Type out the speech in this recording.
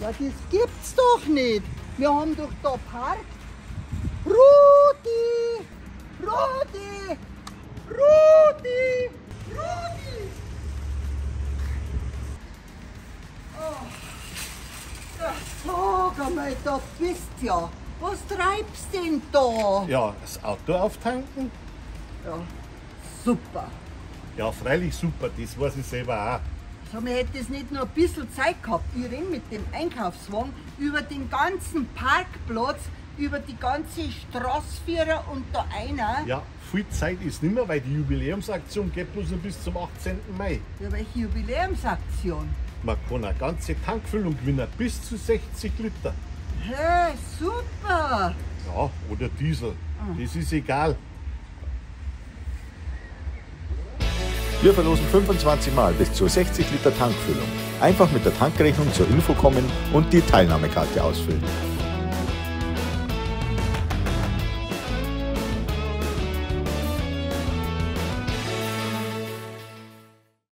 Ja, das gibt's doch nicht. Wir haben doch da parkt. Rudi! Rudi! Rudi! Rudi! Oh. Ja, sag einmal, da bist ja. Was treibst denn da? Ja, das Auto auftanken. Ja, super. Ja, freilich super, das weiß ich selber auch. Sag mal, hätte es nicht nur ein bisschen Zeit gehabt. Ich renn mit dem Einkaufswagen über den ganzen Parkplatz, über die ganze Straße und da einer. Ja, viel Zeit ist nimmer, weil die Jubiläumsaktion geht bloß noch bis zum 18. Mai. Ja, welche Jubiläumsaktion? Man kann eine ganze Tankfüllung gewinnen, bis zu 60 Liter. Hä, super! Ja, oder Diesel, das ist egal. Wir verlosen 25 Mal bis zu 60 Liter Tankfüllung. Einfach mit der Tankrechnung zur Info kommen und die Teilnahmekarte ausfüllen.